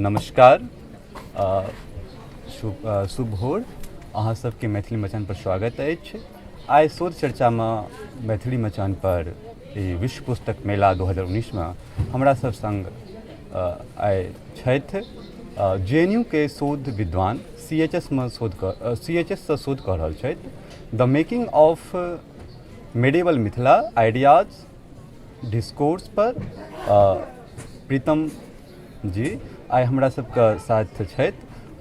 नमस्कार, शुभ भोर। अहाँ सबके मैथिली मचान पर स्वागत अछि। आइ शोध चर्चामे मैथिली मचान पर ई विश्व पुस्तक मेला 2019 मे हमरा सब संग आइ छथि जे एन यू के शोध विद्वान, सी एच एस मे शोध कऽ, सी एच एस सँ शोध कऽ रहल छथि, the making of medieval Mithila ideas discourse पर प्रीतम जी आइ हमरा सबके साथ छथि।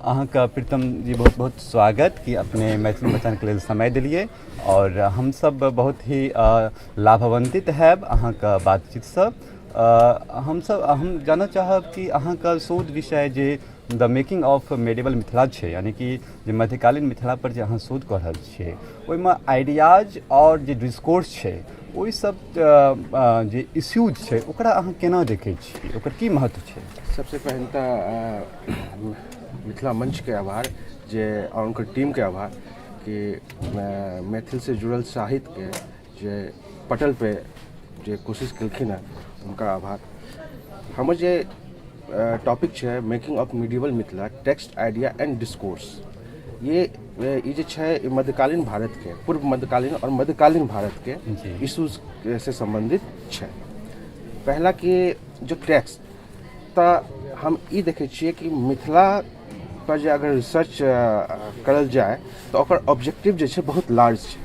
अहाँके प्रीतम जी बहुत बहुत स्वागत कि अपने मैथिली मचानके लेल समय देलियै आओर हमसब बहुत ही लाभान्वित हैब अहाँके बातचीतसँ। हमसब हम जानऽ चाहब कि अहाँके शोध विषय जे the making of medieval Mithila छै, यानि कि जे मध्यकालीन मिथिलापर जे अहाँ शोध कऽ रहल छियै, ओहिमे आइडियाज आओर जे डिस्कोर्स छै, ओहि सब जे इश्यूज छै, ओकरा अहाँ केना देखै छियै? ओकर की महत्व छै? सबसे पहिने तऽ मिथिला मंचके आभार जे आओर हुनकर टीमके आभार कि मैथिलसँ जुड़ल साहित्यके जे पटल पे जे कोशिश केलखिन हेँ, हुनका आभार। हमर जे टॉपिक छै, making of medieval Mithila, text, idea and discourse, ये ई जे छै, ई मध्यकालीन भारतके, पूर्व मध्यकालीन आओर मध्यकालीन भारतके इशूज से सम्बन्धित छै। पहला कि जो टेक्स्ट, तऽ हम ई देखै छियै कि मिथिला पर जे अगर रिसर्च करल जाय तऽ ओकर ऑब्जेक्टिव जे छै, बहुत लार्ज छै।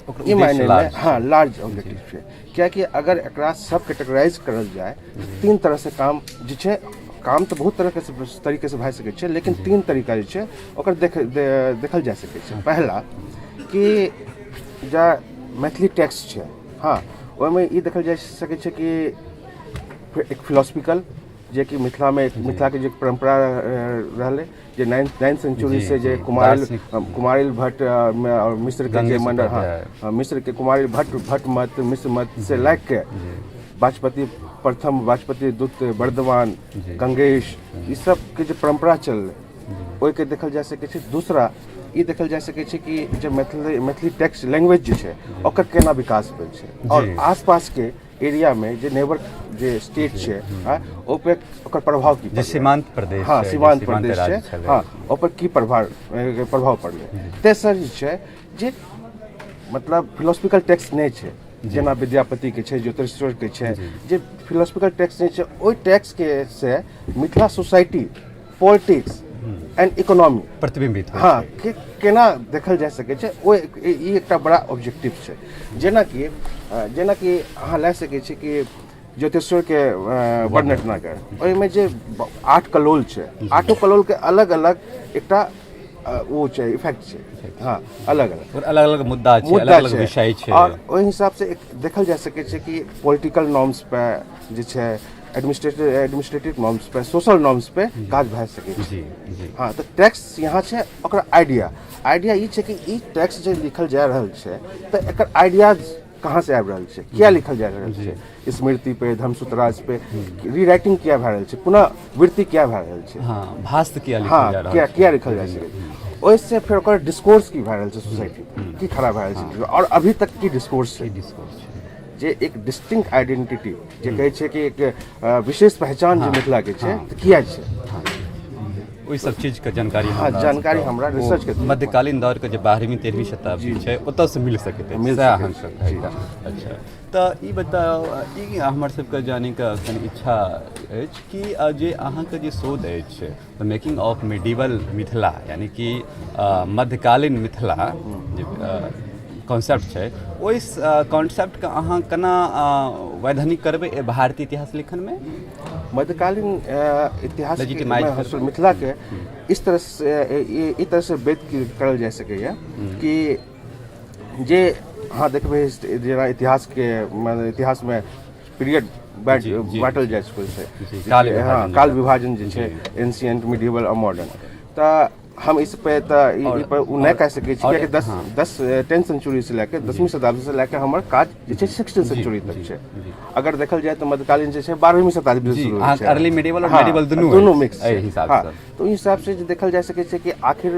ओकर ई उद्देश्य मायनेमे लार्ज। हँ, लार्ज ऑब्जेक्टिव छै, कियाकि अगर एकरा सब कैटेगराइज करल जाय तऽ तीन तरहसँ काम जे छै, काम तऽ बहुत तरहके तरीकेसँ भए सकै छै, लेकिन तीन तरीका जे छै, ओकर देखल जा सकै छै। पहला कि जे मैथिली टेक्स्ट छै, हँ, ओहिमे ई देखल जा सकै छै कि एक फिलोसफिकल, जेकि मिथिलामे मिथिलाके जे परम्परा रहलै, जे नाइन्थ नाइन्थ सेंचुरी से जे कुमारिल दार्शनिक। कुमारिल भट्ट आओर मिश्रके जे गंगेश मंडल, हँ। उपाध्याय। हँ, मिश्रके कुमारिल भट्ट, भट्ट मत, मिश्र मत से लए के वाचपति प्रथम, वाचपति द्वितीय, वर्धमान, गंगेश, ई सबके जे परम्परा चललै, ओहिके देखल जा सकै छै। दूसरा ई देखल जा सकै छै कि जे मैथिली मैथिली टेक्स्ट लैंग्वेज जे छै, ओकर केना विकास भेल छै आओर आसपासके एरियामे जे नेबर जे स्टेट छै, ओहि पे ओकर प्रभाव की जे पड़लै। सीमांत प्रदेश हँ, छै, जे सीमांत सीमांत प्रदेश राज्य छै। छलै। हँ, ओकर की प्रभाव प्रभाव पड़लै। तेसर जे छै, जे मतलब फिलोसफिकल टेक्स्ट नहि छै, जेना विद्यापतिके छै, ज्योतिश्वरके छै, जे फिलोसफिकल टेक्स्ट नहि छै, ओहि टेक्स्टके से Mithila society, politics and economy प्रतिबिंबित होइ हँ छै। के केना देखल जा सकै छै, ओ ई एकटा बड़ा ऑब्जेक्टिव छै। जेनाकि अहाँ लए सकै छी कि ज्योतिश्वरके वर्णरत्नाकर, ओहिमे जे आठ कलोल छै, आठो कलोलके अलग अलग एकटा ओ छै, इफेक्ट छै, हँ, अलग अलग और अलग अलग मुद्दा छै, अलग मुद्दा अलग विषय छै। आओर ओहि हिसाबसँ एक देखल जा सकै छै कि पॉलिटिकल नॉर्म्स पे जे छै, एडमिनिस्ट्रेटिव एडमिनिस्ट्रेटिव नॉर्म्स पे, सोशल नॉर्म्स पे काज भए सकै छै। जी जी हँ, तऽ टैक्स यहाँ छै, ओकर आइडिया आइडिया ई छै कि ई टैक्स जे लिखल जा रहल छै, तऽ एकर आइडिया कहाँ से आबि रहल छै, किया लिखल जा रहल छै? स्मृति पे, धर्मसूत्राज पे रीराइटिंग किया भए रहल छै? पुनः किया भए रहल छै? हँ, भाष्य किया लिखल जा रहल किया छै? किया लिखल जा छै? ओहिसँ फेर ओकर डिस्कोर्स की भए रहल छै, सोसाइटी की खड़ा भए रहल छै आओर अभी तक की डिस्कोर्स छै। डिस्कोर्स छै। जे एक डिस्टिंक्ट आइडेंटिटी जे कहै छै कि एक विशेष पहचान जे मिथिलाके छै, तऽ किया छै? ओहि सब चीजके जानकारी हमरा जानकारी सबके हमरा ओ रिसर्च के थ्रू। मध्यकालीन दौरके जे 12वीं 13वीं शताब्दी छै, ओतऽसँ मिल सकैत अछि। मिल सएह सकैत अहाँ छै, सब कहैके। अच्छा, तऽ ई बताउ, ई हमर सबके जानैके कनि इच्छा अछि कि जे अहाँके जे शोध अछि, the making of medieval Mithila, यानि कि मध्यकालीन मिथिला जे कॉन्सेप्ट छै, ओहि कॉन्सेप्टके अहाँ केना वैधानिक करबै एहि भारतीय इतिहास लेखनमे? मध्यकालीन इतिहास Legitimize करबै। मिथिलाके इस तरह से, ई तरह से वेद करल जा सकैए कि जे अहाँ देखबै, जेना इतिहासके, माने इतिहासमे पीरियड जी, जी। बाँटल जाइ छै। काल हँ, विभाजन। काल विभाजन जे छै, एंशियंट, मिडिवल आओर मॉडर्न। तऽ हम इस पे तऽ ई पर ओ नहि कहि सकै छी, कियाकि दस दस टेंथ सेंचुरी से लए के, 10वीं शताब्दी से लए के हमर काज जे छै, सिक्सटीन सेंचुरी तक छै। अगर देखल जाय तऽ मध्यकालीन जे छै, 12वीं शताब्दी से शुरू होइ अहाँके छै। early medieval आओर हँ, medieval दुनू दुनू अछि, मिक्स एहि छै। हिसाब हँ सँ। तऽ ओहि हिसाब से जे देखल जा सकै छै कि आखिर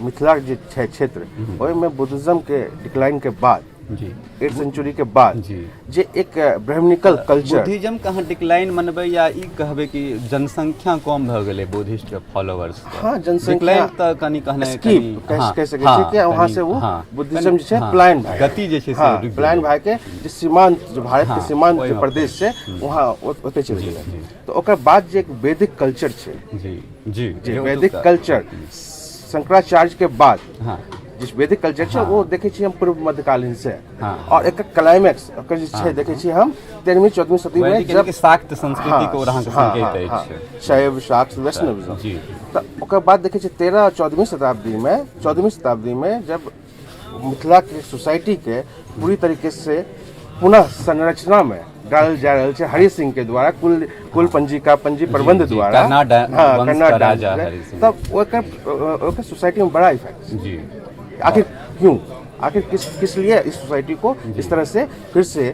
मिथिला जे छै क्षेत्र, ओहिमे बुद्धिज्म के डिक्लाइन के बाद जी 8 सेंचुरी के बाद जी। जे एक ब्राह्मणिकल कल्चर। बुद्धिज्म के अहाँ डिक्लाइन मनबै या ई कहबै कि जनसंख्या कम भऽ गेलै बुद्धिस्ट के फॉलोअर्स के? हाँ, जनसंख्या डिक्लाइन तऽ कनि कहने स्किप कहि सकै छियै कि वहाँ से वो बुद्धिज्म जे छै पलायन भए गेलै। गति जे छै से हाँ, रुकि पलायन गेलै। भए के जे सीमांत, जे भारत के सीमांत जे ओहिमे प्रदेश छै वहाँ ओतय चलि गेलै। जी। तऽ ओकर बाद जे एक वैदिक कल्चर छै, जी जी जे जे वैदिक ओतुका- कल्चर शंकराचार्य के बाद जे वैदिक कल्चर छै वो देखै छियै हम पूर्व मध्यकालीन से और एकर क्लाइमैक्स ओकर जे छै देखै छियै हम 13वीं 14वीं सदी में, वैदिक यानी जब कि शाक्त संस्कृति के ओर अहाँके संकेत अछि। शैव, शाक्त, वैष्णव। जी। तऽ ओकर बाद देखै छियै 13 14वीं शताब्दी में, 14वीं शताब्दी में जब मिथिला के सोसाइटी के पूरी तरीके से पुनः संरचना में डालल जा रहल छै हरि सिंह के द्वारा, कुल कुल पंजिका पंजी प्रबंध द्वारा, कर्नाट हाँ, वंश कर्नाट का राजा वंश हरि सिंह। तब ओकर ओकर सोसाइटी में बड़ा इफेक्ट छै। आखिर क्यों, आखिर किस किस लिए इस सोसाइटी को इस तरह से फिर से,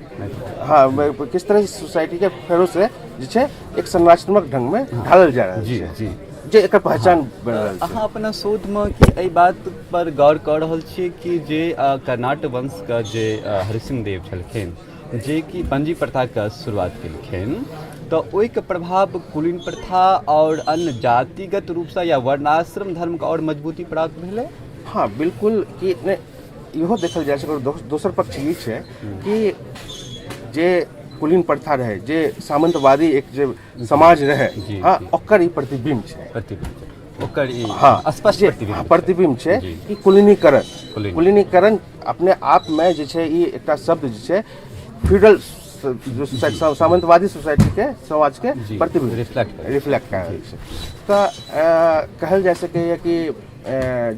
हाँ, किस तरह से सोसाइटी के फेरो से जे छै एक संरचनात्मक ढंग में ढालल जा रहल छै, जे एकर पहचान बनि रहल छै। अहाँ अपना शोधमे कि एहि बात पर गौर कऽ रहल छियै कि जे कर्नाट वंशके जे हरिसिंह देव छलखिन, जे कि पंजी प्रथाके शुरुआत केलखिन, तऽ ओहिके प्रभाव कुलीन प्रथा आओर अन्य जातिगत रूपसँ या वर्णाश्रम धर्मके आओर मजबूती प्राप्त भेलै? हाँ, बिल्कुल। कि नहि, इहो देखल जाइ छै, ओकर दोसर पक्ष ई छै कि जे कुलीन प्रथा रहै, जे सामंतवादी एक जे समाज रहै, हाँ, ओकर ई प्रतिबिंब छै। प्रतिबिंब छै ओकर ई। हाँ, स्पष्ट जे प्रतिबिंब छै। प्रतिबिंब छै कि कुलीनीकरण, कुलीनीकरण अपने आप में जे छै ई एकटा शब्द जे छै फ्यूडल सामंतवादी सोसाइटी के समाज के प्रतिबिंब रिफ्लेक्ट करै। रिफ्लेक्ट कए रहल छै। तऽ कहल जा सकैए कि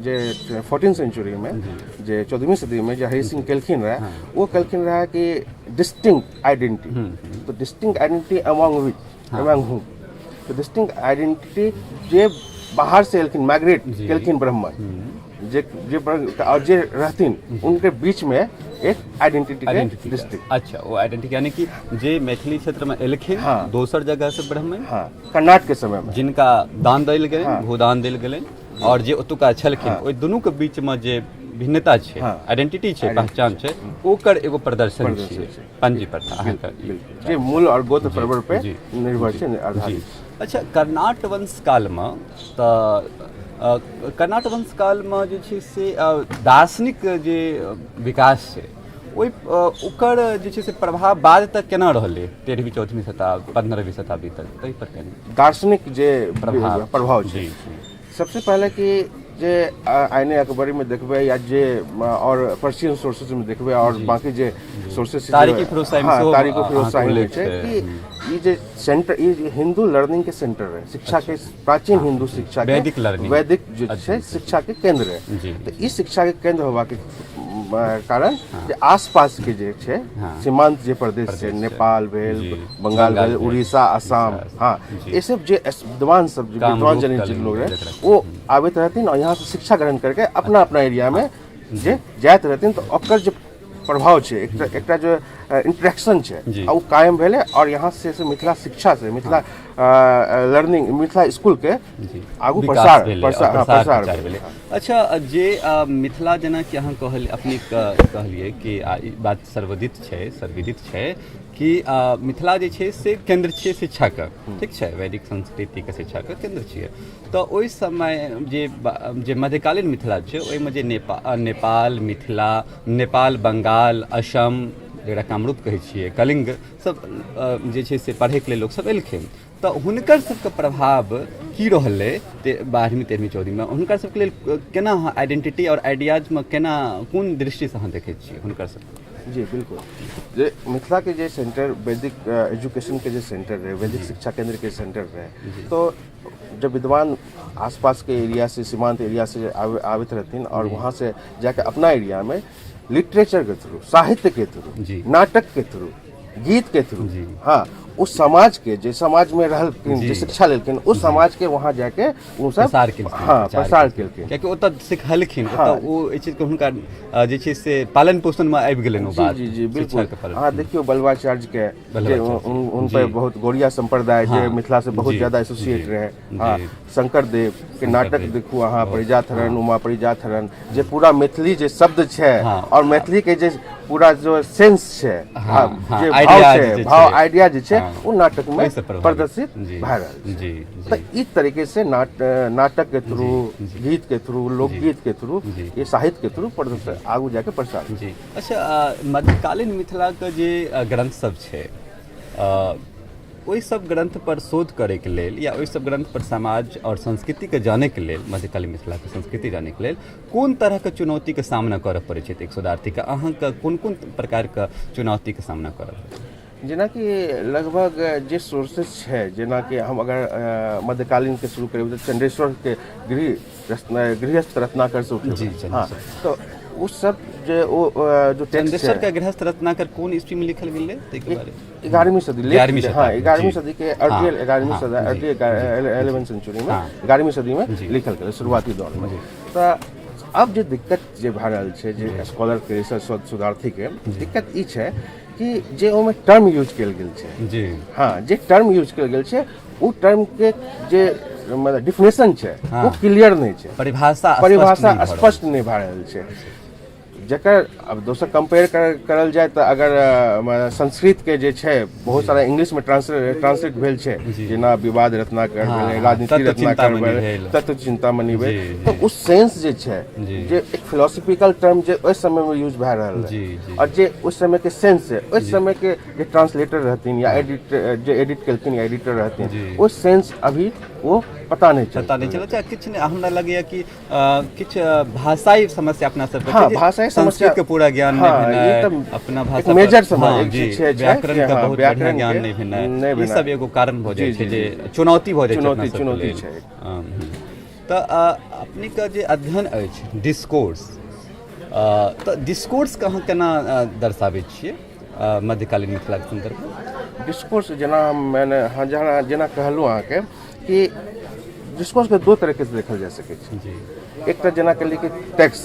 जे 14 सेंचुरी में, जे 14वीं सदी में जे हरि सिंह केलखिन रहे, ओ केलखिन रहे कि डिस्टिंक्ट आइडेंटिटी। तऽ distinct identity among which, among whom? तऽ डिस्टिंक्ट आइडेंटिटी जे बाहर से एलखिन, माइग्रेट केलखिन ब्राह्मण जे जे और जे रहथिन, उनके बीच में एक आइडेंटिटी के आइडेंटिटी डिस्ट्रिक्ट। अच्छा, ओ आइडेंटिटी यानी कि जे मैथिली क्षेत्रमे एलखिन दोसर जगह से ब्राह्मण, हाँ, कर्नाटक के समय में, जिनका दान देल गेलनि, भूदान देल गेलनि, और जे ओतुका छलखिन, ओहि दुनूके बीचमे जे भिन्नता छै, आइडेंटिटी छै, पहचान छै, ओकर एगो प्रदर्शन प्रदर्शन छियै छै। पंजी प्रथा अहाँके ई। बिल्कुल, जे मूल और गोत्र प्रवर पे निर्भर छै, आधारित। अच्छा, कर्नाट वंश कालमे तऽ कर्नाट वंश कालमे जे छै से दार्शनिक जे विकास छै, ओहि ओकर जे छै से प्रभाव बाद तक केना रहलै, 13वीं 14वीं शताब्दी, 15वीं शताब्दी तक, ताहि पर कनि। दार्शनिक जे प्रभाव। प्रभाव छै, सबसे पहले कि जे आइने अकबरी में देखबै या जे और पर्शियन सोर्सेज में देखबै और बाकी जे सोर्सेज, तारीख-ए फिरोज शाही में सेहो तारीख फिरोज अहाँके शाही में उल्लेख छै छै। कि ई जे सेंटर, ई जे हिंदू लर्निंग के सेंटर रहे, शिक्षा के, प्राचीन हिंदू शिक्षा के, वैदिक लर्निंग। वैदिक जे छै शिक्षा के केंद्र रहे। तऽ ई शिक्षा के केंद्र होबाके कारण जे आसपास के जे छै सीमांत जे प्रदेश छै, प्रदेश छै। नेपाल भेल, बंगाल बंगाल भेल, भेल, उड़ीसा, असम, हाँ, जी। ये सब जे विद्वान सब, जे कामरूप, विद्वान जन जे कलिंग, लोग रहे, जकरा वो आबैत रहथिन और यहाँ से शिक्षा ग्रहण करके अपना अपना एरिया में जे जाइत रहथिन, तऽ ओकर जे प्रभाव छै, एकटा एकटा जे इंटरेक्शन छै, आ ओ कायम भेलै और यहाँ से मिथिला शिक्षा से मिथिला लर्निंग, मिथिला स्कूल के आगू विकास प्रसार भेलै, प्रसार, और हाँ, प्रसार प्रसार प्रचार भेलै। भेलै। अच्छा, जे मिथिला जेना कि अहाँ कहल, अपने कहलियै कि ई बात सर्वदित छै, सर्वविदित छै कि मिथिला जे छै से केन्द्र छियै शिक्षाके, ठीक छै, वैदिक संस्कृतिके शिक्षाके केन्द्र छियै। तऽ ओहि समय जे जे मध्यकालीन मिथिला छै, ओहिमे जे नेपाल, मिथिला, नेपाल, बंगाल, असम जकरा कामरूप कहै छियै, कलिंग सब जे छै से पढ़ैके लेल लोकसब एलखिन, तऽ हुनकर सबके प्रभाव की रहलै 12वीं 13वीं 14वींमे? हुनकर सबके लेल केना अहाँ आइडेंटिटी आओर आइडियाजमे केना, कोन दृष्टिसँ अहाँ देखै छियै हुनकर सबके? जी बिल्कुल। जे मिथिला के जे सेंटर, वैदिक एजुकेशन के जे सेंटर रहे, वैदिक शिक्षा केंद्र के सेंटर रहे, तो जब विद्वान आसपास के एरिया से, सीमांत एरिया से आबैत रहथिन और वहाँ से जाके अपना एरिया में लिटरेचर के थ्रू, साहित्य के थ्रू, नाटक के थ्रू, गीत के थ्रू, हाँ, ओ समाजके जे समाजमे रहलखिन, जे शिक्षा लेलखिन, ओ समाजके वहाँ जाके ओ सब प्रसार केलखिन। हँ, प्रसार केलखिन, कियाकि ओतऽ सिखलखिन। ओतऽ ओ एहि चीजके हुनका जे छै से पालन पोषणमे आबि गेलनि ओ बात। जी जी, बिल्कुल। शिक्षाके पालन। अहाँ देखियौ बल्लभाचार्यके जे वल्लभाचार्य, उन पे बहुत गौड़िया संप्रदाय जे मिथिला से बहुत ज्यादा एसोसिएट रहे। हाँ, शंकर देव के नाटक देखू अहाँ, परिजात हरण, उमा परिजात हरण, जे पूरा मैथिली जे शब्द छै और मैथिली के जे पूरा जो सेंस छै, जे भाव आइडिया छै, जे भाव छै। आइडिया जे छै, ओ नाटक में ओहिसँ प्रभावित। प्रदर्शित भए रहल छै। तऽ ई तरीके से नाटक के थ्रू, गीत के थ्रू, लोकगीत के थ्रू, ये साहित्य के थ्रू प्रदर्शन आगू जाके प्रसार। जी, अच्छा, मध्यकालीन मिथिलाके जे ग्रंथ सब छै, ओहि सब ग्रंथ पर शोध करैके लेल या ओहि सब ग्रंथ पर समाज आओर संस्कृतिके जानैके लेल, मध्यकालीन मिथिलाके संस्कृति जानैके लेल कोन तरहके चुनौतीके सामना करऽ पड़ै छै एक शोधार्थीके? अहाँके कोन कोन प्रकारके चुनौतीके सामना करऽ पड़ै छै? जेनाकि लगभग जे सोर्सेस छै, जेनाकि हम अगर मध्यकालीनके शुरू करी तऽ चंडेश्वरके गृहस्थ रत्नाकर से उठेबै। चंडेश्वर। तऽ ओ सब जे ओ जो टेक्स्ट चंदेश्वर छै के गृहस्थ रत्नाकर कोन ईस्वी में लिखल गेलै, ताहिके बारे में? 11वीं सदी। 11वीं शताब्दी, 11वीं सदी के अर्ली 11वीं सदी, अर्ली 11 सेंचुरी में, 11वीं सदी में लिखल गेलै शुरुआती दौर में। तऽ अब जे दिक्कत जे भए रहल छै, जे स्कॉलर के, रिसर्च शोधार्थी के दिक्कत ई छै कि जे ओहिमे टर्म यूज कयल गेल छै, जे टर्म यूज कयल गेल छै, ओ टर्म के जे मतलब डिफिनेशन छै, ओ क्लियर नहि छै। परिभाषा स्पष्ट परिभाषा नहि भऽ रहल। स्पष्ट नहि भए रहल छै। जकर अब दोसर कंपेयर करल जाय तऽ अगर संस्कृत के जे छै, बहुत सारा इंग्लिश में ट्रांसलेट भेल छै, जेना विवाद रत्नाकर भेलै, राजनीति तत्व रत्नाकर चिंतामणि भेलै, भेल। तत्व चिंतामणि भेल। तऽ ओ सेंस जे छै, जे एक फिलोसफिकल टर्म जे ओहि समय में यूज भए रहल है जी, जी। और जे उस समय के सेंस है, ओहि समय के जे ट्रांसलेटर रहथिन या एडिट जे एडिट केलखिन या एडिटर रहथिन, ओ सेंस अभी वो पता नहीं चल पता नहि चलै छै। किछु नहि, हमरा लगैया कि किछु भाषाई समस्या अपना सबके छै जे भाषाई समस्या। संस्कृत के पूरा ज्ञान नहि ई भेनाइ, तऽ अपना एक भाषा पर- मेजर समस्या, एक जी, छै व्याकरण कि के बहुत बढ़िया व्याकरण ज्ञान के नहि भेनाइ, नहि ई भेनाइ। सब एगो कारण भऽ जाइ छै जे चुनौती भऽ जाइ छै अपना चुनौती सबके चुनौती लेल। छै। तऽ अपनेके जे अध्ययन अछि डिस्कोर्स, तऽ डिस्कोर्सके अहाँ केना दर्शाबै छियै मध्यकालीन मिथिलाके सन्दर्भमे? डिस्कोर्स जेना हम मैंने हाँ जेना जेना कहलहुँ अहाँके कि डिस्कोर्सके दो तरीके से देखल जा सकै छै। एकटा जेना कहलियै कि टेक्स्ट,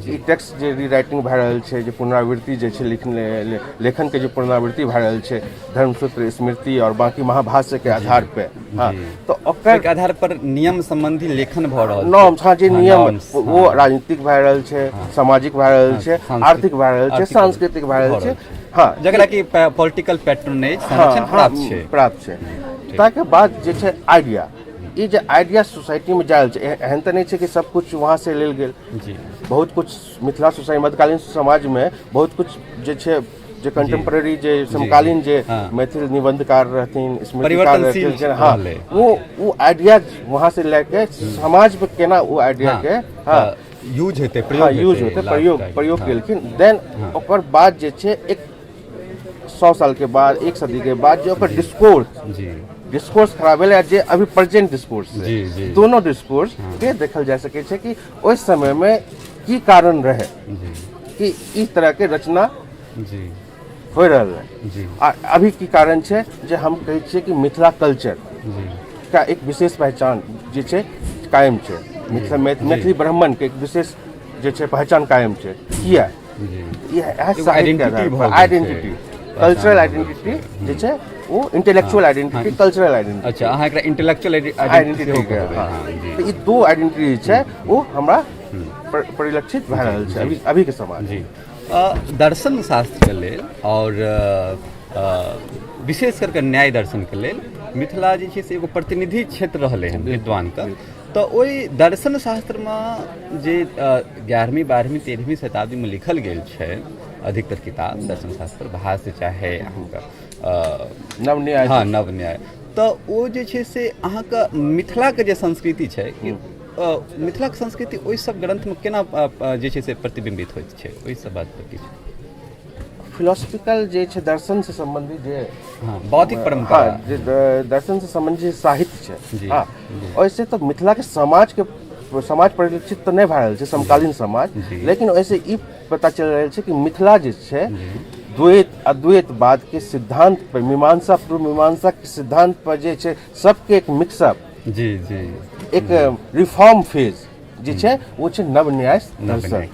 ई टेक्स्ट जे रीराइटिंग भए रहल छै, जे पुनरावृत्ति जे छै, लेखनके जे पुनरावृत्ति भए रहल छै धर्मसूत्र, स्मृति और बाकी महाभाष्यके आधार पे, तऽ ओकर ओहिके आधार पर नियम संबंधी लेखन भऽ रहल छै। नॉर्म्स, हँ, जे नियम नॉर्म्स, वो राजनीतिक भए रहल छै, सामाजिक भए रहल छै, सांस्कृतिक, आर्थिक भए रहल छै, आर्थिक सांस्कृतिक भए रहल भऽ छै, रहल। जकरा कि पॉलिटिकल पैट्रोनेज, संरक्षण प्राप्त छै। प्राप्त छै। ताहिके बाद जे छै आइडिया, ई जे आइडिया सोसाइटीमे जा रहल छै, एहन तऽ नहि छै कि सब कुछ वहाँ से लेल गेल। बहुत कुछ मिथिला सोसाइटी, मध्यकालीन समाजमे बहुत कुछ जे छै, जे कंटेम्पररी, जे समकालीन जे मैथिल निबंधकार रहथिन, स्मृतिकार परिवर्तनशील रहथिन, जे, रहलै। वो आइडिया वहाँ से लेके समाज पे केना वो आइडिया के यूज हेतै, प्रयोग यूज होतै, प्रयोग लाभदायक, प्रयोग केलखिन। देन ओकर बाद जे छै 100 साल के बाद, एक सदी के बाद जे ओकर डिस्कोर्स डिस्कोर्स खराब भेलै आ जे अभी प्रेजेंट डिस्कोर्स छै, जी, जी। दोनो डिस्कोर्स के देखल जा सकै छै कि ओहि समय मे की कारण रहे कि ई तरह के रचना हो रहल है आ अभी की कारण छै जे हम कहै छियै कि मिथिला कल्चर का एक विशेष पहचान जे छै कायम छै, मिथिला मैथिली ब्राह्मण के एक विशेष जे छै पहचान कायम छै, किया? इएह एगो साहित्य के identity आधार भऽ पर गेल छै। आइडेंटिटी, कल्चरल आइडेंटिटी जे छै ओ इंटेलेक्चुअल आइडेंटिटी, कल्चरल आइडेंटिटी। अच्छा, अहाँ एकरा इंटेलेक्चुअल आइडेंटिटी आइडेंटिटी सेहो के कहबै? तऽ ई दो आइडेंटिटी जे छै ओ हमरा परिलक्षित भए रहल छै अभी अभी के समाज। जी, दर्शन शास्त्रके लेल आओर विशेष करके न्याय दर्शनके लेल मिथिला जे छै से एगो प्रतिनिधि क्षेत्र रहलै हन विद्वानके। तऽ ओहि दर्शन शास्त्रमे जे 11वीं 12वीं 13वीं शताब्दीमे लिखल गेल छै अधिकतर किताब दर्शन शास्त्र, भाष्य चाहे अहाँके नव न्याय, नव न्याय, तऽ ओ जे छै से अहाँके मिथिलाके जे संस्कृति छै कि मिथिलाके संस्कृति ओहि सब ग्रन्थमे केना जे छै से प्रतिबिम्बित होइत छै, ओहि सब बात पर किछु। फिलोसफिकल जे छै, दर्शन से संबंधित जे बौद्धिक परंपरा, जे दर्शन से संबंधित जे साहित्य छै, ओहिसे तऽ मिथिलाके समाजके समाज परिलक्षित तऽ नहि भए रहल छै समकालीन समाज, लेकिन ओहिसे ई पता चलि रहल छै कि मिथिला जे छै द्वैत अद्वैतवाद के सिद्धांत पर, मीमांसा पूर्व मीमांसा के सिद्धांत पर जे छै सबके एक मिक्सअप, जी जी एक रिफॉर्म फेज जे छै ओ छै नव न्याय दर्शन,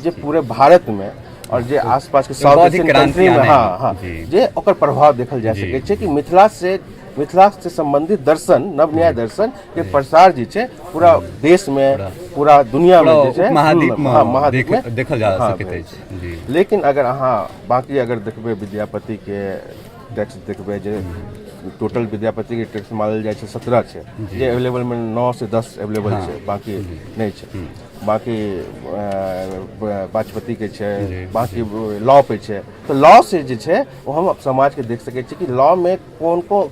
जे पूरे भारत में और जे आसपास के साउथ बौद्धिक एशियन क्रांति कंट्री में, आनै। हाँ हाँ, जे ओकर प्रभाव देखल जा सकै छै कि मिथिला से संबंधित दर्शन, नव न्याय दर्शन के प्रसार जे छै पूरा देश में, पूरा दुनिया में जे छै, महाद्वीप में, हाँ, महाद्वीप में देखल जा हाँ, सकैत भेल अछि। छै। जी। लेकिन अगर अहाँ बाकी अगर देखबै, विद्यापति के टेक्स्ट देखबै, जे टोटल विद्यापति के टेक्स्ट मानल जाइ छै 17 छै, जे अवेलेबल में 9 से 10 अवेलेबल छै, बाकी नहि छै। बाकी वाचपति के छै, बाकी लॉ पे छै। तऽ लॉ से जे छै ओ हम समाजके देख सकै छी कि लॉ में कोन कोन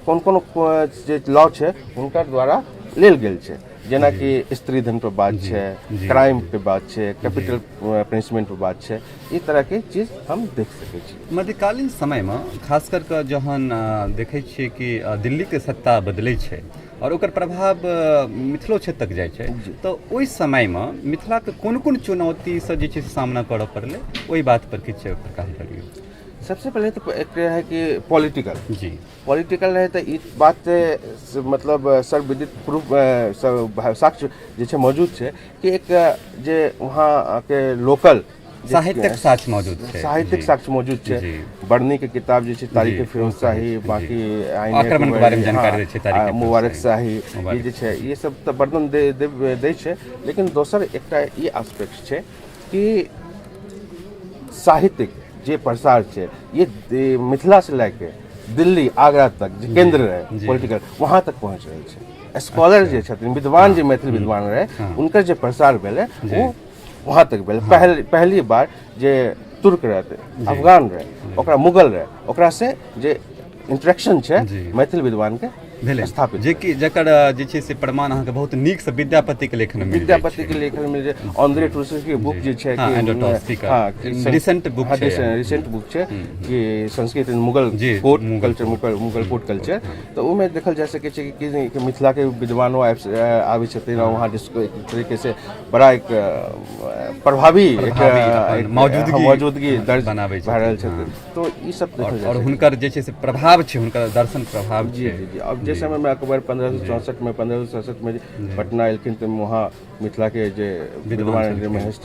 कोन कोन जे लॉ छै हुनकर द्वारा लेल गेल छै, जेनाकि स्त्री धन पर बात छै, क्राइम पे बात छै, कैपिटल पनिशमेंट पर बात छै। ई तरहके चीज हम देख सकै छी। मध्यकालीन समयमे खास कर कऽ जहन देखै छियै कि दिल्लीके सत्ता बदलै छै आओर ओकर प्रभाव मिथिलो क्षेत्र तक जाइ छै, तऽ ओहि समयमे मिथिलाके कोन कोन चुनौतीसँ जे छै से सामना करऽ पड़लै, ओहि बात पर किछु प्रकाश डालियौ। सबसे पहिले तऽ एक रहै कि पॉलिटिकल। पॉलिटिकल रहै तऽ ई बात से मतलब सर्वविदित प्रूफ, साक्ष्य जे छै मौजूद छै कि एक जे वहाँके लोकल साहित्यक साक्ष्य मौजूद छै। साहित्यिक साक्ष्य मौजूद छै। बर्नी के किताब जे छै, तारीख फिरोज शाही, बाकी आक्रमण के बारे में जानकारी दै छै तारीख मुबारक शाही, ई जे छै ई सब तऽ वर्णन दे दै छै। लेकिन दोसर एकटा ई आस्पेक्ट छै कि साहित्यिक जे प्रसार छै, ये मिथिला से लए के दिल्ली, आगरा तक जे केंद्र रहै पॉलिटिकल, वहाँ तक पहुँच रहल छै। स्कॉलर जे छथिन, विद्वान जे मैथिल विद्वान रहै, हुनकर जे प्रसार भेलै ओ वहाँ तक भेलै। पहली बार जे तुर्क रहते, अफगान रहै, ओकरा मुगल रहै, ओकरा से जे इंटरेक्शन छै मैथिल विद्वान के भेलै, स्थापित। जे कि जकर जे छै से प्रमाण अहाँके बहुत नीकसँ विद्यापतिके लेखन मिल विद्यापति के लेखन में जे आंद्रे टूसर के बुक जे छै कि रिसेंट बुक छै, रिसेंट बुक छै कि Sanskrit in Mughal court culture, Mughal court culture, तऽ ओहिमे देखल जा सकै छै कि मिथिला के विद्वानो आबै छथिन और वहाँ एक तरीके से बड़ा एक प्रभावी एक मौजूदगी दर्ज बनाबै भए रहल छथिन। तो ई सब देखल और हुनकर जे छै से प्रभाव छै, हुनकर दर्शन प्रभाव। जी जी जी अब जे समय में अकबर 1564 में, 1567 में पटना एलखिन, तऽ वहाँ मिथिला के जे विद्वान महेश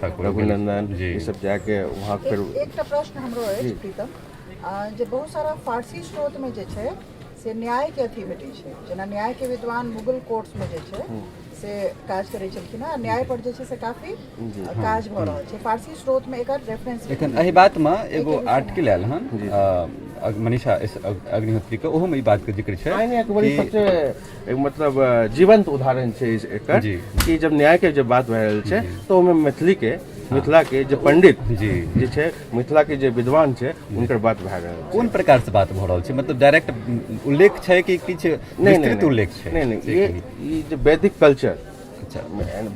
ठाकुर, रघुनंदन, ई सब जाके वहाँ फिर एकटा प्रश्न हमरो अछि प्रीतम, जे बहुत सारा फारसी स्रोत में जे छै से न्याय के अथी भेटै छै, जेना न्याय के विद्वान मुगल कोर्ट्स में जे छै से काज करै छलखिन हँ, न्याय पर जे छै से काफी काज भऽ रहल छै, फारसी स्रोत में एकर रेफरेंस। एखन एहि बातमे एगो आर्टिकल आयल हन मनीषा अग्निहोत्री के, ओहोमे ई बातके जिक्र छै। अकबरी सबसे एक मतलब जीवंत उदाहरण छै एकर कि जब न्याय के जब बात भए रहल छै तऽ ओहिमे मैथिली के, मिथिला के जे पंडित जे छै, मिथिला के जे विद्वान छै, हुनकर बात भए रहल। कोन प्रकार से बात भऽ रहल छै? मतलब डायरेक्ट उल्लेख छै कि किछु विस्तृत उल्लेख छै? नहि नहि, ई जे वैदिक कल्चर,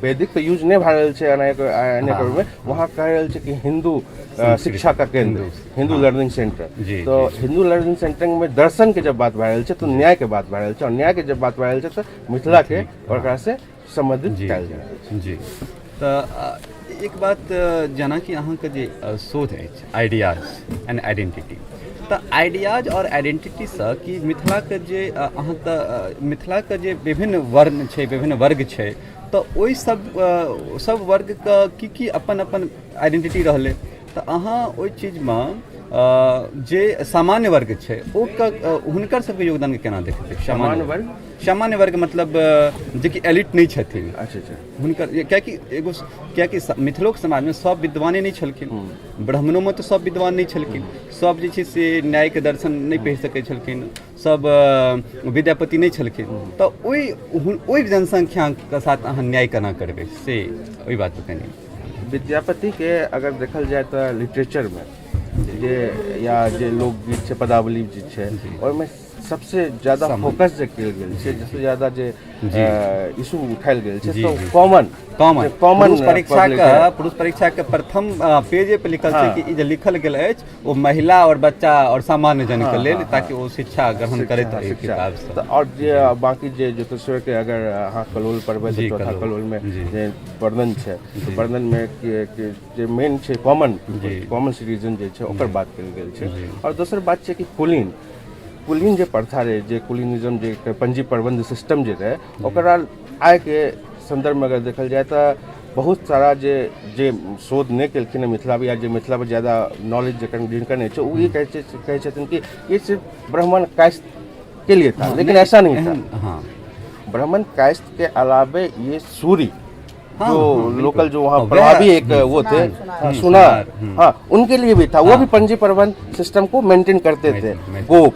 वैदिक तऽ यूज नहि भए रहल छै अनेक, वहाँ कहि रहल छै कि हिन्दू शिक्षा का केंद्र, हिन्दू लर्निंग सेंटर। तऽ हिन्दू लर्निंग सेंटर में दर्शन के जब बात भए रहल छै तऽ न्याय के बात भए रहल छै और न्याय के जब बात भए रहल छै तऽ मिथिला के ओकरा से संबंधित कयल जा रहल छै। जी, तऽ एक बात, जेनाकि अहाँके जे शोध अछि आइडियाज एंड आइडेंटिटी, तऽ आइडियाज आओर आइडेंटिटीसँ कि मिथिलाके जे अहाँ तऽ मिथिलाके जे विभिन्न वर्ण छै, विभिन्न वर्ग छै, तऽ ओहि सब सब वर्गके की की अपन अपन आइडेंटिटी रहलै, तऽ अहाँ ओहि चीजमे जे सामान्य वर्ग छै ओ हुनकर सबके योगदानके केना देखबै? सामान्य वर्ग? सामान्य वर्ग मतलब जेकि एलिट नहि छथिन। अच्छा अच्छा हुनकर, कियाकि एगो कियाकि मिथिलोके समाजमे सब विद्वाने नहि छलखिन, ब्राह्मणोमे तऽ सब विद्वान नहि छलखिन, सब जे छै से न्यायके दर्शन नहि पढ़ि सकै छलखिन, सब विद्यापति नहि छलखिन, तऽ ओहि ओहि जनसंख्याके साथ अहाँ न्याय केना करबै, से ओहि बात पर कनि। विद्यापतिके अगर देखल जाय तऽ लिटरेचरमे जे या जे लोकगीत छै, पदावली जे छै, ओहिमे सबसे ज्यादा फोकस जे कयल गेल छै, सबसे ज्यादा जे इशू उठायल गेल छै, तऽ कॉमन कॉमन कॉमन पुरुष परीक्षा के, पुरुष परीक्षा के प्रथम पेजे पे लिखल छै कि ई जे लिखल गेल अछि ओ महिला और बच्चा और सामान्य जन के लेल, ताकि ओ शिक्षा ग्रहण करैत एहि किताब से। और जे बाकी जे ज्योतिषवर के अगर अहाँ कलोल पढ़बै तऽ चौथा कलोल में जे वर्णन छै, तऽ वर्णन में जे मेन छै कॉमन कॉमन सिटीजन जे छै ओकर बात कयल गेल छै। और दोसर बात छै कि कुलीन कुलीन जे प्रथा रहै, जे कुलीनिज्म जे पंजी प्रबंध सिस्टम जे रहै, ओकरा आइके सन्दर्भमे अगर देखल जाय तऽ बहुत सारा जे जे शोध नहि केलखिन हँ मिथिला या जे मिथिला पर ज्यादा नॉलेज जकर जिनकर नहि छै, ओ ई कहै छथिन कि ई सिर्फ ब्राह्मण कायस्थ के लिए था, लेकिन ऐसा नहीं था। ब्राह्मण कायस्थ के अलावे ये सूरी जो लोकल जो वहाँ प्रभावी एक वो थे सुनार, हाँ, उनके लिए भी था। वो भी पंजी प्रबंध सिस्टम को मेंटेन करते थे। गोप,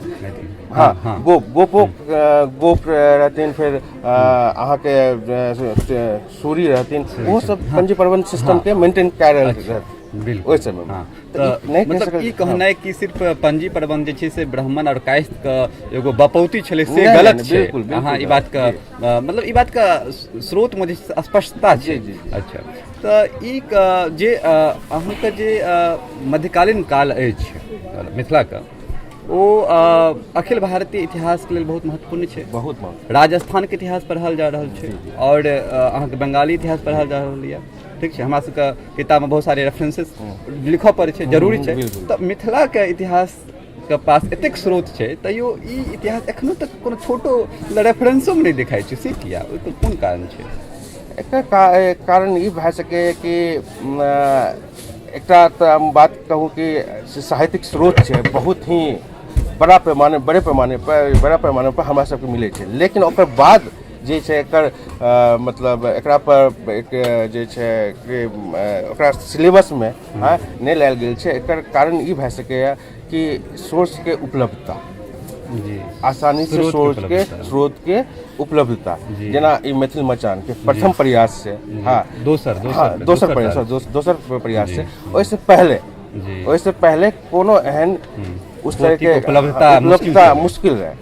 हाँ, गोप गोपो गोप रहथिन, फिर अहाँके सूरी रहथिन, वो सब पंजी प्रबंध सिस्टम के मेंटेन कए रहल रहथिन बिल्कुल ओहि समय में। तऽ नहि कहि मतलब सकल ई कहनाइ कि सिर्फ पंजी प्रबंध जे छै से ब्राह्मण और कायस्थ के एगो बपौती छलै से नहि, नहि, गलत नहि, छै। बिल्कुल, बिल्कुल अहाँ ई गलत, बात के मतलब ई बात के स्रोत मे जे छै स्पष्टता छै। जी, जी, जी। अच्छा, तऽ ई जे अहाँके जे मध्यकालीन काल अछि मिथिलाके, ओ अखिल भारतीय इतिहासके लेल बहुत महत्वपूर्ण छै। बहुत महत्वपूर्ण। राजस्थानके इतिहास पढ़ल जा रहल छै और अहाँके बंगाली इतिहास पढ़ल जा रहल यऽ, ठीक छै। हमरा सबके किताबमे बहुत सारे रेफरेंसेस लिखऽ पड़ै छै, जरूरी छै। तऽ मिथिलाके इतिहासके पास एतेक स्रोत छै, तैयो ई इतिहास एखनो तक कोनो छोटो रेफरेंसोमे नहि देखाइ छै, से किया? ओहिके कोन कारण छै? एकर कारण ई भए सकैए कि एकटा तऽ हम बात कहू कि साहित्यिक स्रोत छै बहुत ही बड़ा पैमाने बड़े पैमाने पर बड़ा पैमाने पर हमरा सबके मिलै छै, लेकिन ओकर बाद जे छै एकर मतलब एकरा पर एक जे छै कि ओकरा सिलेबसमे नहि लायल गेल छै। एकर कारण ई भए सकैए कि सोर्सके उपलब्धता आसानी से सोर्सके स्रोतके उपलब्धता, जेना ई मैथिल मचानके प्रथम प्रयास से, हाँ, दोसर हाँ, दोसर प्रयास, दोसर प्रयास से, ओहिसँ पहले ओहिसँ पहले कोनो एहन उस तरहके उपलब्धता मुश्किल रहै।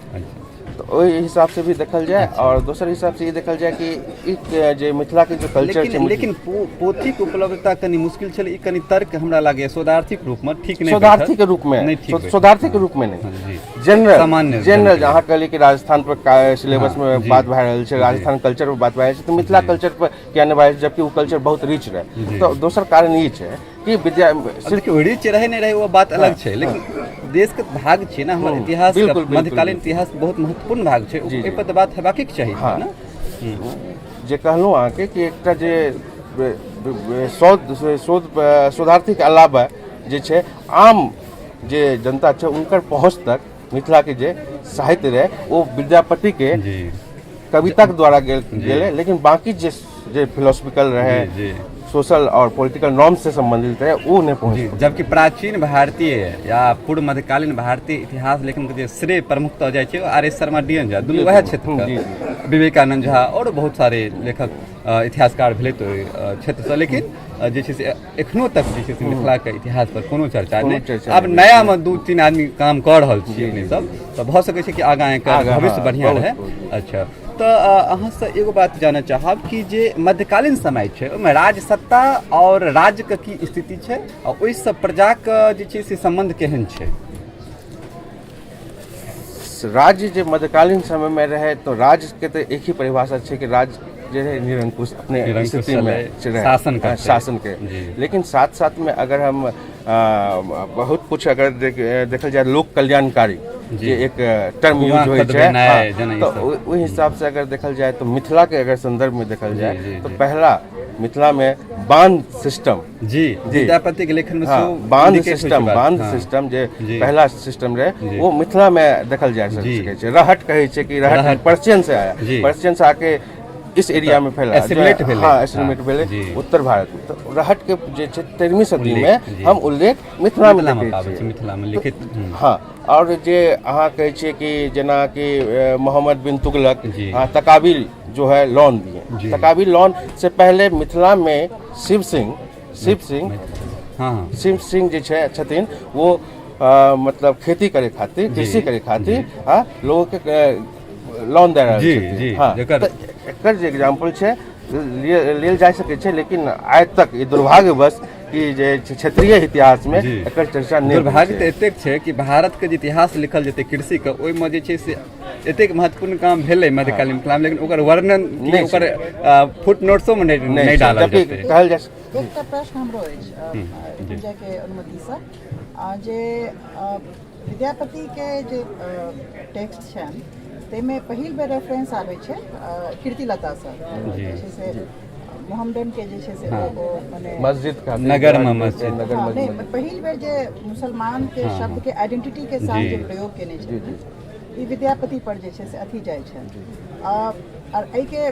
तऽ ओहि हिसाबसँ भी देखल जाय और दोसर हिसाबसँ ई देखल जाय कि ई जे मिथिलाके जे कल्चर छै। लेकिन पोथीके उपलब्धता कनि मुश्किल छलै, ई कनि तर्क हमरा लागैए शोधार्थीके रूपमे ठीक नहि, शोधार्थीके रूपमे, शोधार्थीके रूपमे नहि, जनरल सामान्य जनरल। अहाँ कहलियै कि राजस्थान पर सिलेबसमे बात भए रहल छै, राजस्थान कल्चर पर बात भए रहल छै, तऽ मिथिला कल्चर पर किया नहि भए रहल छै, जबकि ओ कल्चर बहुत रिच रहै। तऽ दोसर कारण ई छै कि विद्या सिर्फ रिच रहै नहि रहै ओ बात अलग छै, लेकिन देशके भाग छै ने हमर इतिहास, मध्यकालीन इतिहास बहुत महत्वपूर्ण भाग छै, एहि पर तऽ बात हेबाके चाही ने। जे कहलहुँ अहाँके कि एकटा जे शोध शोध शोधार्थीके अलावा जे छै आम जे जनता छै उनकर पहुँच तक मिथिलाके जे साहित्य रहै ओ विद्यापतिके कविताके द्वारा गेलै, लेकिन बाकी जे जे फिलोसफिकल रहै, सोशल और पॉलिटिकल नॉर्म से संबंधित रहे, वो नहीं पहुँच। जबकि प्राचीन भारतीय या पूर्व मध्यकालीन भारतीय इतिहास लेखन के जे श्रेय प्रमुखतः जाइ छै R S Sharma, D N Jha, दुनू वएह क्षेत्र के, विवेकानंद झा और बहुत सारे लेखक इतिहासकार भेलै तो क्षेत्रसँ, लेकिन जे छै से एखनो तक जे छै से मिथिलाके इतिहास पर कोनो चर्चा नहि। आब नयामे 2-3 आदमी काम कऽ रहल छियै अपने सब, तऽ भऽ सकै छै कि आगाँ एकर भविष्य बढ़िआँ रहै। अच्छा, तऽ अहाँसँ एगो बात जानऽ चाहब कि जे मध्यकालीन समय छै ओहिमे राजसत्ता आओर राज्यके की स्थिति छै आ ओहिसँ प्रजाके जे छै से सम्बन्ध केहन छै? राज्य जे मध्यकालीन समयमे रहै तऽ राज्यके तऽ एक ही परिभाषा छै कि राज्य जे है निरंकुश अपने स्थितिमे शासन शासनके, लेकिन साथ साथमे अगर हम बहुत कुछ अगर देखल जाय लोक कल्याणकारी जे एक टर्म यूज होइ छै, तऽ ओहि हिसाबसँ अगर देखल जाय तऽ मिथिलाके अगर सन्दर्भमे देखल जाय तऽ पहला मिथिलामे बांध सिस्टम, जी विद्यापति के लेखन में बांध सिस्टम, बांध सिस्टम जे पहला सिस्टम रहे वो मिथिला में देखल जा सकै छै। रहट कहै छै कि रहट पर्शियन से आया, पर्शियन से आके इस एरिया में फैला, हाँ एसिमिलेट भेलै उत्तर भारत में। तऽ रहट के जे छै 13वीं सदी में हम उल्लेख मिथिला में देखै छियै, मिथिला में लिखित। हाँ, और जे अहाँ कहै छियै कि जेना कि मोहम्मद बिन तुगलक तकाबिल जो है लोन दिए, तकाबिल लोन से पहले मिथिला में शिव सिंह, शिव सिंह, हाँ, शिव सिंह जे छै छथिन वो मतलब खेती करे खातिर, कृषि करे खातिर हाँ लोगों के लोन दे रहल छथिन। हाँ, तऽ एकर जे एग्जाम्पल छै लेल जा सकै छै, लेकिन आइ तक ई दुर्भाग्यवश कि जे क्षेत्रीय इतिहासमे एकर चर्चा नहि। दुर्भाग्य तऽ एतेक छै कि भारतके जे इतिहास लिखल जेतै कृषिके, ओहिमे जे छै से एतेक महत्वपूर्ण काम भेलै मध्यकालीन मिथिलामे, लेकिन ओकर वर्णन नहि, ओकर फुट नोट्सोमे नहि डालल जेतै। कहल जा एकटा प्रश्न हमरो अछि पूजाके अनुमतिसँ, जे विद्यापतिके जे टेक्स्ट छनि ताहिमे पहिल बेर रेफरेंस आबै छै कीर्तिलतासँ, जे छै से मोहम्मडन के जे छै से ओ मने मस्जिद नगरमे मस्जिद। नहि, पहिल बेर जे मुसलमान के शब्द के आइडेंटिटी के साथ जे प्रयोग केने छथिन, ई विद्यापति पर जे छै से अथी जाइ छनि। आओर एहिके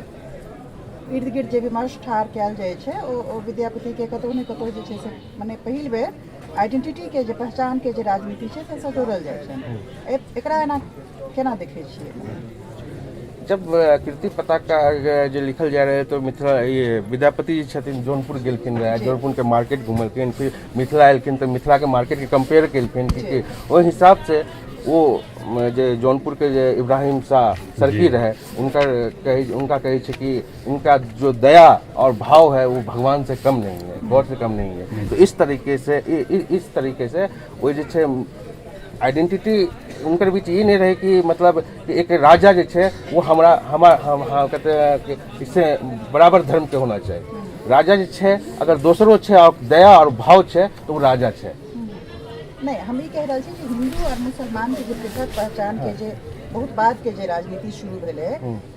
इर्द गिर्द जे विमर्श ठाढ़ कयल जाइ छै ओ विद्यापतिके कतहु ने कतहु जे छै से मने पहिल बेर आइडेंटिटीके जे पहचानके जे राजनीति छै ताहिसँ जोड़ल जाइ छै। एकरा एना केना देखै छियै? जब कीर्ति पताका जे लिखल जा रहै तऽ मिथिला ये विद्यापति जी छथिन, जौनपुर गेलखिन रहए, जौनपुरके मार्केट घुमलखिन, फिर मिथिला एलखिन तऽ मिथिलाके मार्केटके कम्पेयर केलखिन कि ओहि हिसाबसँ ओ जे जौनपुरके जे इब्राहिम शाह सरकी रहै, उनकर कहै उनका कहै छै कि इनका जो दया और भाव है वो भगवान से कम नहीं है, गॉड से कम नहीं है। तो इस तरीके से इस तरीके से वो जे छै आइडेंटिटी उनकर बीच ई नहीं रहे कि मतलब कि एक राजा जे छै वो हमरा हमार हम हाँ कहते हैं कि इससे बराबर धर्म के होना चाहिए। राजा जे छै अगर दोसरो छै और दया और भाव छै तो वो राजा छै। नहीं, हम ई कहि रहल छी जे हिंदू और मुसलमान के जे पृथक पहचान के जे बहुत बाद के जे राजनीति शुरू भेलै,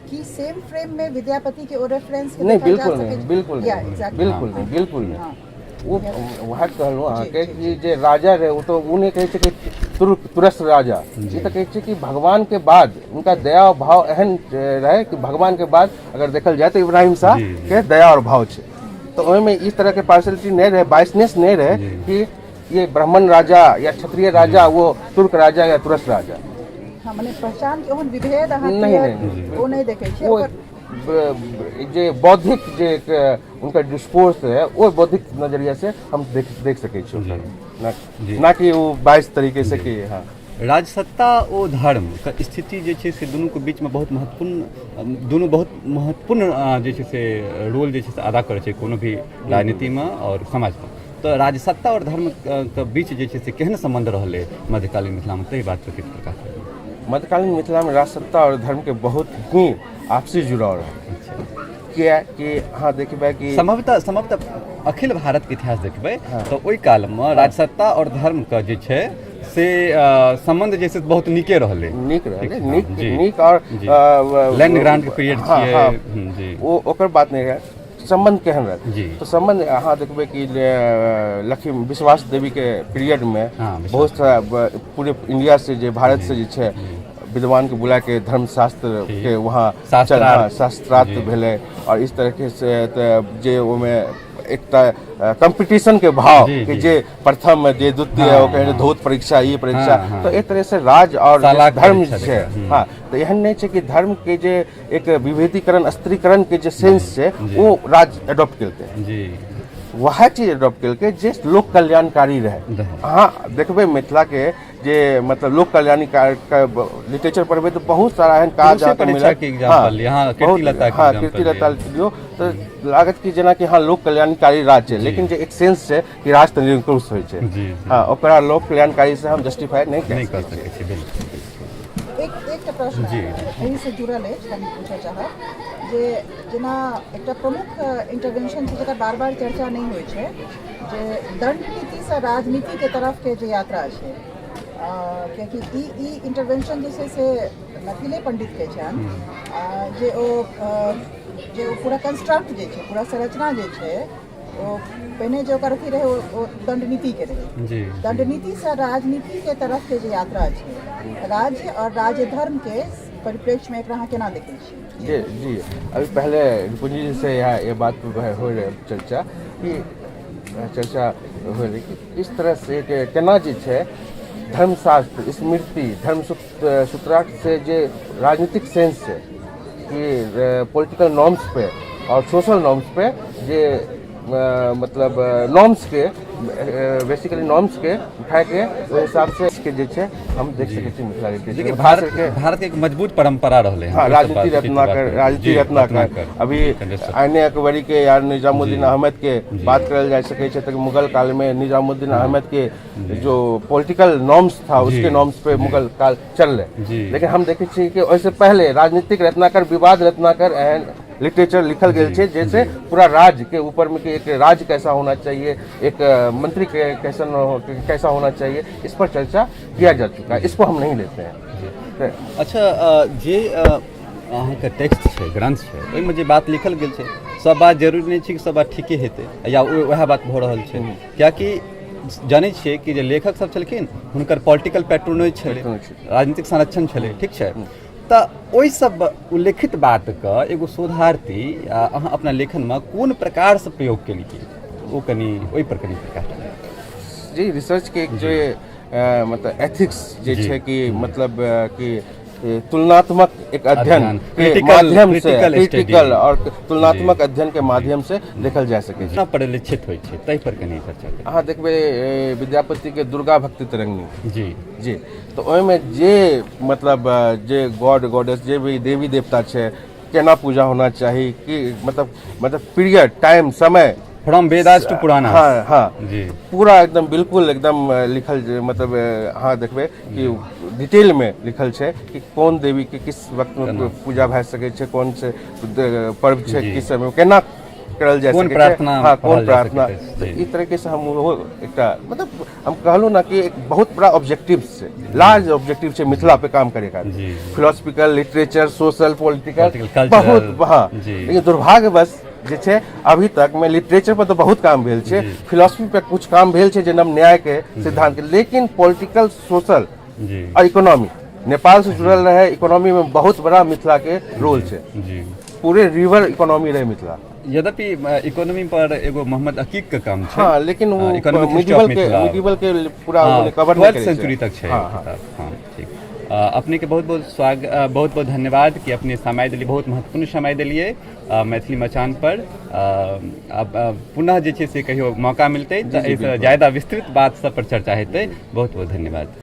कि सेम फ्रेम में विद्यापति के ओ रेफरेंस के नहीं, देखल जा बिल्कुल सकै नहीं, छै? बिल्कुल या नहीं, एग्जैक्टली, बिल्कुल नहीं, बिल्कुल नहीं। ओ वएह कहलहुँ अहाँके जी, कि जे राजा रहै ओ तऽ ओ नहि कहै छै कि तुरस राजा, ई तऽ कहै छै कि भगवान के बाद उनका दया और भाव एहन रहै कि भगवान के बाद अगर देखल जाय तऽ इब्राहिम शाह के दया और भाव छै। तऽ ओहिमे इस तरह के पार्शलिटी नहि रहै, बाइसनेस नहि रहै कि ये ब्राह्मण राजा या क्षत्रिय राजा, वो तुर्क राजा या तुरस राजा। हाँ, मने पहचान के ओहन विभेद अहाँ नहीं, clear नहीं, ओ नहि देखै छियै। वो ओकर जे बौद्धिक जे एक उनका डिस्कोर्स है वो बौद्धिक नजरिया से हम देख देख सकै छी ओकरा। ना कि वो 22 तरीके से कि हाँ। राजसत्ता ओ धर्मके स्थिति जे छै से दुनूके बीचमे बहुत महत्वपूर्ण, दुनू बहुत महत्वपूर्ण जे छै से रोल जे छै से अदा करै छै कोनो भी राजनीतिमे आओर समाजमे। तऽ राजसत्ता आओर धर्मके बीच जे छै से केहन सम्बन्ध रहलै मध्यकालीन मिथिलामे, ताहि बात पर किछु प्रकाश डालू। मध्यकालीन मिथिलामे राजसत्ता आओर धर्मके बहुत ही आपसी जुड़ाव रहै। किया कि अहाँ देखबै कि सम्भवतः अखिल भारतके इतिहास देखबै तऽ ओहि कालमे राजसत्ता आओर धर्मके जे छै से सम्बन्ध जे छै से बहुत नीके रहलै। नीक रहलै, नीक नीक आओर लैंड ग्रांट के पीरियड छियै जी, ओ ओकर बात नहि रहै, सम्बन्ध केहन रहै। तऽ सम्बन्ध अहाँ देखबै कि लक्ष्मी विश्वास देवीके पीरियडमे बहुत सारा पूरे इंडिया से जे भारत से जे छै विद्वान के बुला के धर्मशास्त्र के वहाँ शास्त्रार्थ भेलै और इस तरह से जे ओहिमे एकटा कंपटीशन के भाव कि जे प्रथम जे द्वितीय ओकर धौत परीक्षा ई परीक्षा, तऽ एक तरह से राज और धर्म छै। हाँ, तऽ एहन नहि छै कि धर्म के जे एक विभेदीकरण स्त्रीकरण के जे सेंस छै ओ राज एडॉप्ट केलकै, वएह चीज एडॉप्ट केलकै जे लोक कल्याणकारी रहै। अहाँ देखबै मिथिला के जे मतलब लोक कल्याणी लिटरेचर पढ़बै तऽ बहुत सारा एहन काज अहाँके मिलत। हाँ, कीर्तिलता लियौ तऽ लागत कि जेनाकि हाँ लोक कल्याणकारी राज छै, लेकिन जे एक सेंस छै कि राज तऽ निरंकुश होइ छै। हाँ, ओकरा लोक कल्याणकारी से हम जस्टिफाई नहि कऽ सकै छी। बिल्कुल। एकटा प्रश्न एहिसँ जुड़ल अछि, हम पूछऽ चाहब जे जेना एकटा प्रमुख इंटरवेंशन छै जकर बार बार चर्चा नहि होइ छै, जे दंड नीतिसँ राजनीतिके तरफके जे यात्रा छै, कियाकि ई इंटरवेंशन जे छै से मैथिले पंडितके छनि, जे ओ पूरा कंस्ट्रक्ट जे छै, पूरा संरचना जे छै, ओ पहिने जे ओकर अथी रहै ओ दंडनीतिके रहै। दंडनीतिसँ राजनीतिके तरफके जे यात्रा छै, राज्य और राज्य धर्मके परिप्रेक्ष्यमे एकरा अहाँ केना देखै छी? जी जी, अभी पहले रिपुंजी जी से ये बात हो रहे चर्चा कि चर्चा हो रही कि इस तरह से केना जे छै धर्मशास्त्र स्मृति धर्म सूत्रार्थ से जे राजनीतिक सेंस छै कि पॉलिटिकल नॉर्म्स पे और सोशल नॉर्म्स पे जे मतलब नॉर्म्स के बेसिकली नॉर्म्स के उठा के ओहि हिसाब से के जे छै हम देख सकै छी मिथिला लिटरेचर देखिए, भारत भारत के एक मजबूत परंपरा रहलै। हाँ, राजनीति रत्नाकर, राजनीति रत्नाकर। अभी आइने अकबरी के या निजामुद्दीन अहमद के बात करल जा सकै छै, तऽ मुगल काल में निजामुद्दीन अहमद के जो पॉलिटिकल नॉर्म्स था, उसके नॉर्म्स पे मुगल काल चल रहे। लेकिन हम देखे छियै कि ओहिसँ पहले राजनीतिक रत्नाकर, विवाद रत्नाकर एहन लिटरेचर लिखल गेल छै, जैसे पूरा राज्य के ऊपर में कि एक राज्य कैसा होना चाहिए, एक मंत्री के कैसा होना चाहिए, इस पर चर्चा किया जा चुका है। इसको हम नहीं लेते हैं। अच्छा, जे अहाँके टेक्स्ट छै, ग्रंथ छै, ओहिमे जे बात लिखल गेल छै, सब बात जरूरी नहि छै कि सब बात ठीके हेतै या वएह बात भऽ रहल छै, कियाकि जानै छियै कि जे लेखक सब छलखिन, हुनकर पॉलिटिकल पैट्रोनेज छलै, राजनीतिक संरक्षण छलै, ठीक छै? तऽ ओहि सब उल्लेखित बातके एगो शोधार्थी अहाँ अपना लेखनमे कोन प्रकारसँ प्रयोग केलियै, ओ कनि ओहि पर कनि प्रकाश डालू। जी, रिसर्च के एक जे मतलब एथिक्स जे छै कि मतलब कि तुलनात्मक एक अध्ययन के माध्यम से, क्रिटिकल और तुलनात्मक अध्ययन के माध्यम से देखल जा सकै छै। परिलक्षित होइ छै, ताहि पर कनि चर्चा करी। अहाँ देखबै विद्यापति के दुर्गा भक्ति तरंगिणी। जी, तऽ ओहिमे जे मतलब जे गॉड गॉडेस, जे भी देवी देवता छै, केना पूजा होना चाही, कि मतलब पीरियड टाइम समय। फ्रॉम वेदास टू पुराना। हाँ हाँ पूरा एकदम बिल्कुल एकदम लिखल, मतलब अहाँ देखबै कि डिटेल में लिखल छै कि कोन देवी के किस वक्त में पूजा भए सकै छै, कोन से पर्व छै, किस समय केना करल जा कोन सकै छै, प्रार्थना हाँ, कोन पढ़ल जा प्रार्थना। सकैत अछि। तऽ ई तरीके से हम ओहो एकटा मतलब हम कहलहुँ ना कि एक बहुत बड़ा ऑब्जेक्टिव छै, लार्ज ऑब्जेक्टिव छै मिथिला पे काम करे का, philosophical, literature, social, political, Political, cultural, बहुत, हाँ। लेकिन दुर्भाग्यवश जे छै अभी तक में लिटरेचर पर तऽ बहुत काम भेल छै, फिलोसफी पे कुछ काम भेल छै, जेना न्याय के सिद्धांत के, लेकिन पॉलिटिकल, सोशल और इकोनॉमी नेपाल से जुड़ल रहे, इकोनॉमी में बहुत बड़ा मिथिला के रोल छै। पूरे रिवर इकोनॉमी रहे मिथिला। यद्यपि इकोनॉमी पर एगो मोहम्मद अकीक के काम छै। हाँ, लेकिन वो इकोनॉमिक हिस्ट्री ऑफ मिडिवल के मिथिला। मिडिवल के पूरा वो कवर नहीं 12th करै छै। सेंचुरी तक छै। हाँ, हाँ। किताब। हाँ, ठीक। अपने के बहुत बहुत स्वागत, बहुत बहुत धन्यवाद कि अपने समय दिलियै, बहुत महत्वपूर्ण समय दिलियै मैथिली मचान पर। अब पुनः जे छै से कहियो मौका मिलतै तऽ एहिसँ ज्यादा विस्तृत बात सब पर चर्चा हेतै। बहुत बहुत धन्यवाद।